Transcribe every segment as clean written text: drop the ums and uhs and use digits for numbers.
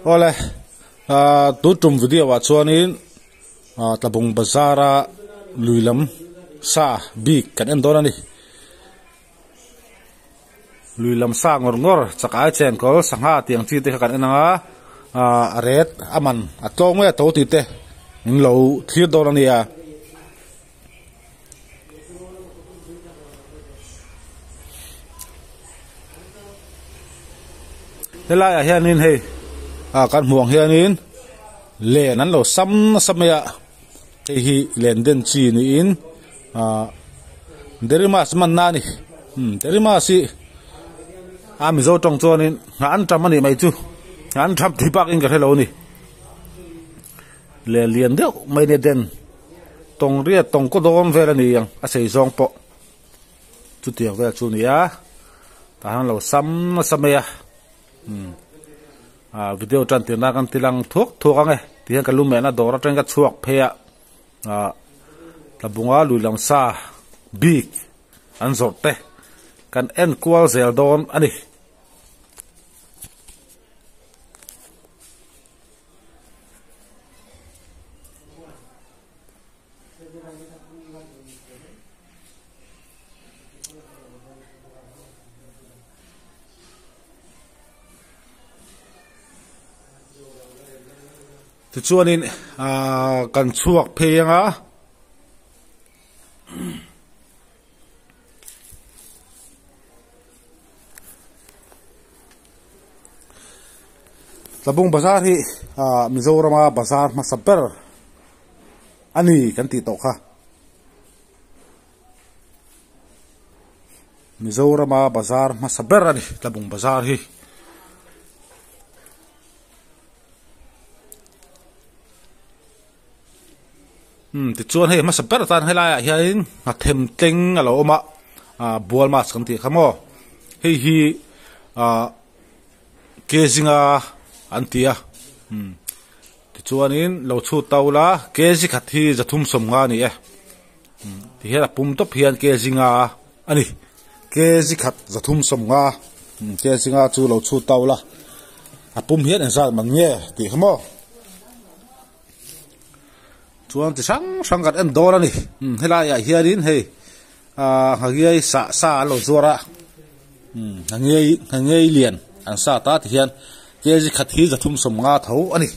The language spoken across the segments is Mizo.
Awle ah tun tum video ah chuanin ah tlabung bazar a lui lam sa bik kan en dawn a ni. Lui lam sa ngawr ngawr chak ai chen kawl sangha tih ang chi te kha kan en ang a ah a ret a man a tlawng mai a to tih te min lo thlir dawn a nia. Helai ah hianin hei ah kan hmuh ang hianin len an lo sam nasa mai a hei hi len den chi niin ah derimas manna a ni umm derimas hi a mizo tawng chuanin nghah an tam a nih mai chu nghah an tham tih bak in ka hrelo a ni leh lian deuh mai nia den. Tawng riat tawng kaw dawn vel a ni ang a sei zawng pawh chutiang vel chu a ni a tah hian lo sam nasa mai a umm ah video tan tir nan kan ti lang thuak thuak ang e ti hian ka lu mehna dawr atangin ka chhuak phei a ah tlabunga lui lam sa bik an zawrh te kan en kual zel dawn a ni. Tichuanin ahh kan chhuak phei ang a. Tlabung bazar hi ah Mizorama bazar hmasa ber a ni kan tih tawh kha. Mizorama bazar hmasa ber a ni Tlabung bazar hi. Umm tichuan hei hmasa ber atan helai ah hianin nghathem tleng a lo awm a ah bual mask kan tih kha maw hei hi ah ke zinga an ti a umm tichuanin lo chhut ta ula ke zi khat hi zathum sawmnga a ni e umm tihian a pum tawp hian ke zinga a ni ke zi khat zathum sawmnga umm ke zinga chu lo chhut ta ula a pum hian engzat man nge tih kha maw. Chuan chi hrang hrang kan en dawn a ni umm helai ah hianin hei ahh nghagiai sah sa an lo zuar a umm nghagiai nghagiai lian an sa ta ti hian kg khat hi zathum sawmnga tho a ni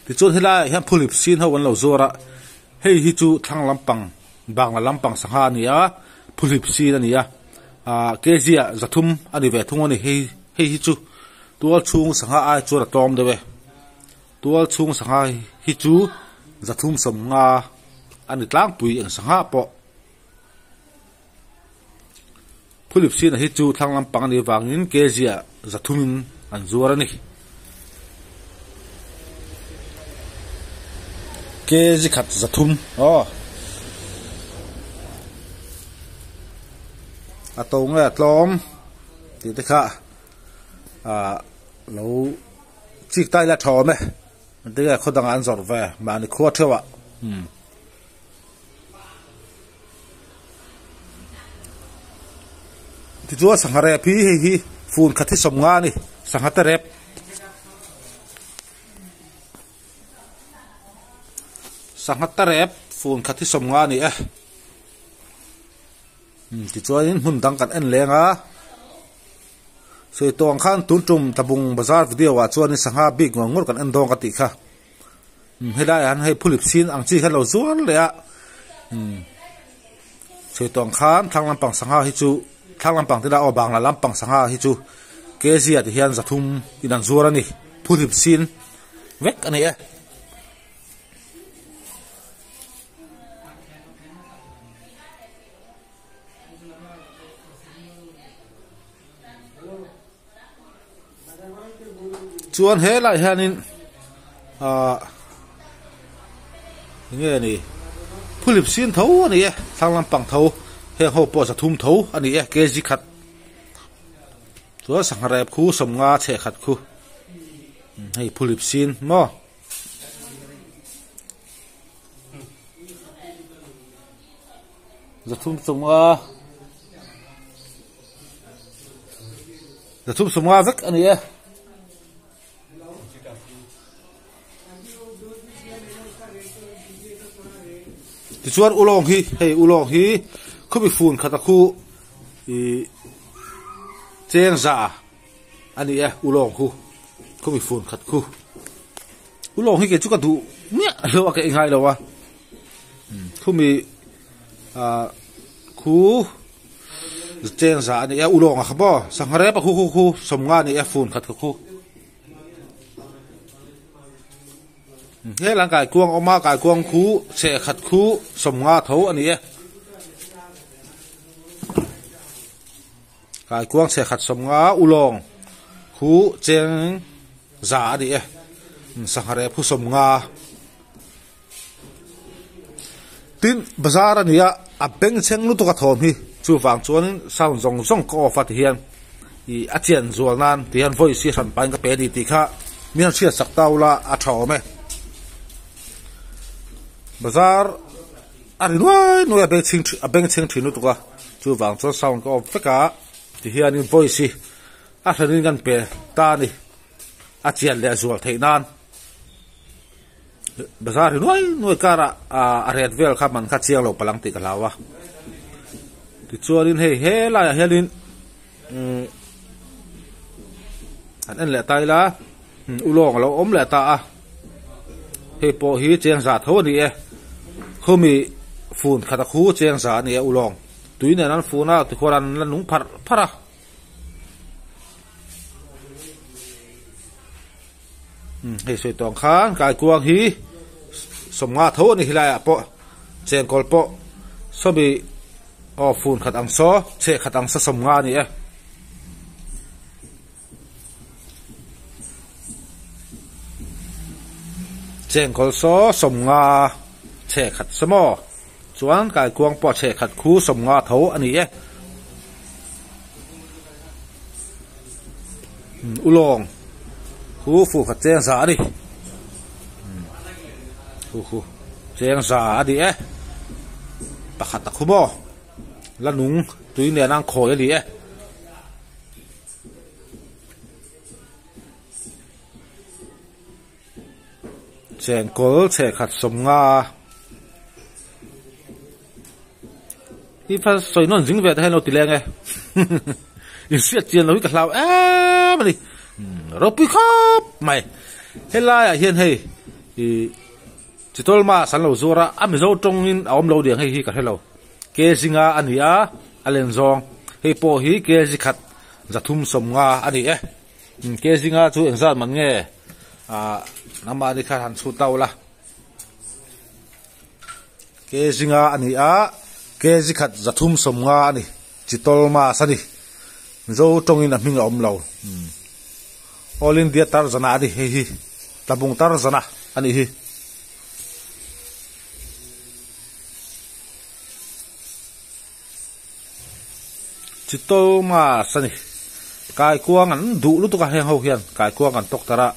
tichuan helai ah hian phulip sin ho an lo zuar a hei hi chu thlang lampang bangla lampang sangha a ni a phulip sin a ni a ahh kg ah zathum a ni ve thung a ni hei hei hi chu tual chhung sangha ai chuan a tlawm deuh e. Tual chhung sangha hi chu zathum sawmnga a ni tlangpui eng sangha pawh Phulip sina hi chu thlang lampang a nih vangin kg ah zathum in an zuar a ni. Kg khat zathum aw a to nge a tlawm tih te kha ah lo. Chik ta ila tha awm e engtin khaw dangah an zawrh ve mahni khua theuh ah umm tichuan sangha rep hi hei hi fun khat hi sawmnga a ni sangha te rep sangha te rep fun khat hi sawmnga a ni e umm tichuanin hmun dang kan en leng a. Sawi tawh ang khan tun tum Tlabung bazar video ah chuanin sangha bik ngawr ngawr kan en dawn ka tih kha. Umm helai ah hian hei phulip sin ang chi kha lo zuar leh a. Umm sawi tawh ang khan thlang lampang sangha hi chu thlang lampang te lah aw bangla lampang sangha hi chu kg ah ti hian zathum in an zuar a ni phulip sin vek a ni e. Chuan helaiah hianin ahh enge ni phulip sin tho a ni e thlang lampang tho heng ho pawh zathum tho a ni e kg khat chuan sangha rep khu sawmnga chheh khat khu hei phulip sin maw. Zathum sawmnga zathum sawmnga vek a ni e. Tichuan ulawng hi hei ulawng hi khawmi fun khat a khu ih cheng za a ni e ulawng khu khawmi fun khat khu ulawng hi kei chu ka duh miah lo a ka ei ngai lo a khumi ah khu cheng za a ni e ulawng a kha maw sangha rep a khu khu khu sawmnga a ni e fun khat ka khu. Helang kaikuang awm a kaikuang khu chhe khat khu sawmnga tho a ni e kaikuang chhe khat sawmnga ulawng khu cheng za a ni e sangha rep khu sawmnga tin bazar a ni a a bengchheng lutuk a thawm hi chuvang chuanin sound zawng zawng ka off a ti hian ih a chian zual nan ti hian voice hi hran pahin ka pe a ni tih kha mi han hriat sak ta ula a tha awm e bazar a ri nuai nuai a bengchheng a bengchheng thin lutuk a chuvang chuan sound ka off vek a ti hianin voice hi a hranin kan pe ta a ni a chian leh zual theih nan. Bazar hi nuai nuai karah ah a ret vel kha man kha chiang lo palang tih ka hlau a tichuanin hei helaiah hianin umm an en leh ta ila ulawng a lo awm leh ta a hei pawh hi cheng za tho a ni e khawmi fun khat a khu cheng za a ni e ulawng tui nen an fun a tikhuan an la nung pharh pharh a. Hei sawi tawng khan kaikuang hi sawmnga tho a ni helai ah pawh chengkawl pawh sawmi aw fun khat ang saw chheh khat ang saw sawmnga a ni e. Chengkawl saw sawmnga chheh khat saw maw chuan kaikuang pawh chheh khat khu sawmnga tho a ni e. Ulawng khu fu khat cheng za a ni khu khu cheng za a ni e pakhat a khu maw la nung tui nen ang khawi a ni e. Chengkawl chhehkhat sawmnga hi phal sawi nawn zing ve te hian lo ti leng e in hriat chian lo hi ka hlau em a ni ropui khawp mai helai ah hian hei ih chitawlh mass an lo zuar a a mizo tawngin a awm lo diang hei hi ka hre lo kg nga a ni a a len zawng hei pawh hi kg khat zathum sawmnga a ni e. Kg nga chu engzat man nge ah nangmahni kha han chhut ta ula kg nga a ni a kg khat zathum sawm nga a ni chitawlh mass a ni mizo tawngin a hming a awm lo all india tarzana a ni hei hi tlabung tarzana a nih hi. Chitawlh mass a ni. Kaikuang an duh lutuk a heng ho hian kaikuang an tawk tarh a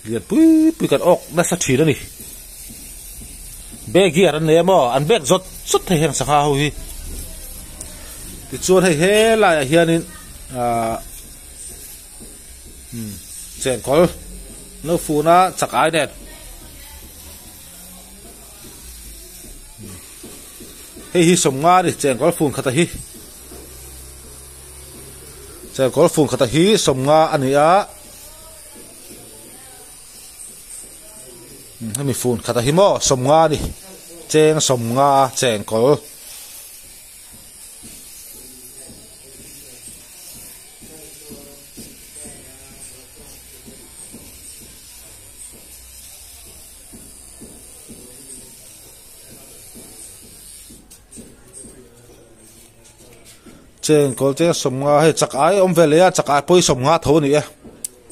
lian pui pui kan awk nasa thin a ni. Bag hi an nei a maw an bag zawt zawt thei heng sangha ho hi. Tichuan hei helaiah hianin ahh umm chengkawl no funa chak ai nen. Hei hi sawmnga a ni chengkawl fun khata hi chengkawl fun khata hi sawmnga a ni a hemi fun khata hi maw sawmnga a ni cheng sawmnga chengkawl. Chengkawl cheng sawmnga hei chak ai awm ve leh a chak ai pawh hi sawmnga tho a ni e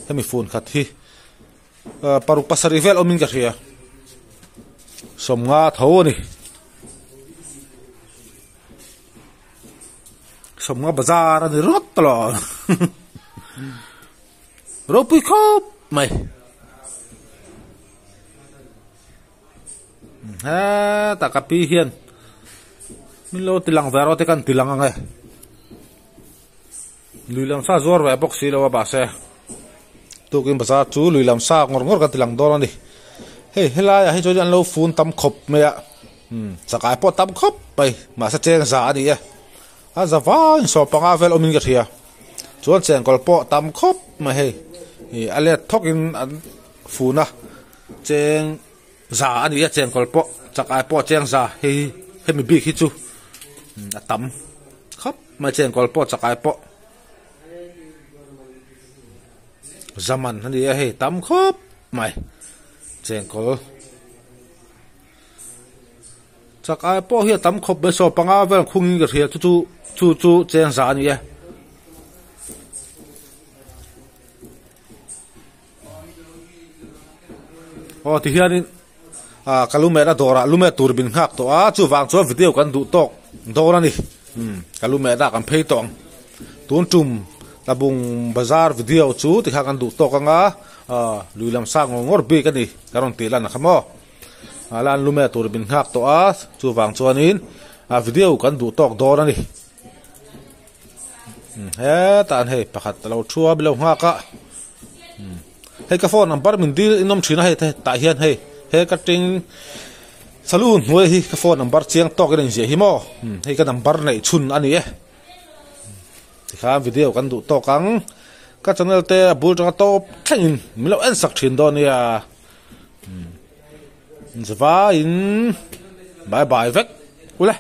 hemi phone khat hi ah paruk pasarih vel awmin ka hria sawmnga tho a ni sawmnga bazar a ni ringawt ta lo ropui khawp mai. Hetah ka pi hian min lo ti lang ve rawh te kan ti lang ang e lui lam sa zuar ve bawk si lo a mahse tukin bazar chu lui lam sa ngawr ngawr kan ti lang dawn a ni hei helaiah hi chuan an lo fun tam khawp mai a. Umm chakai pawh tam khawp mai mahse cheng za a ni e a za vangin sawm panga vel awmin ka hria chuan chengkawl pawh tam khawp mai hei ih a let thawk in an fun a cheng za a ni a chengkawl pawh chakai pawh cheng za hei hemi bik hi chu a tam khawp mai chengkawl pawh chakai pawh zaman a ni a hei tam khawp mai chengkawl. Chak ai pawh hi a tam khawp mai saw panga vel khungin ka hria chu chu chu chu cheng za a ni e. Aw ti hianin ah ka lumet a dawrah lumet tur min nghak tawh a chuvang chuan video kan duh tawk dawn a ni umm ka lumet ah kan phei tawh ang tun tum tlabung bazar video chu tikhan kan duh tawk anga ah lui lam sang ngawr ngawr bik a ni ka rawn tih lan a kha maw. A lan lume tur min nghak tawh a chuvang chuanin a video kan duh tawk dawn a ni hetah an hei pakhat a lo thu a milo nghak a hei ka phone number min dil in awm thin a hei tah hian hei he ka ting saloon hnuai hi ka phone number chiang tawk in a inziah hi maw hei ka number neih chhun a ni e tikhan video kan duh tawk ang ka channel te a bul tanga tawp thlengin min lo en sak thin dawn nia. Zavaiin bye bye vek ule.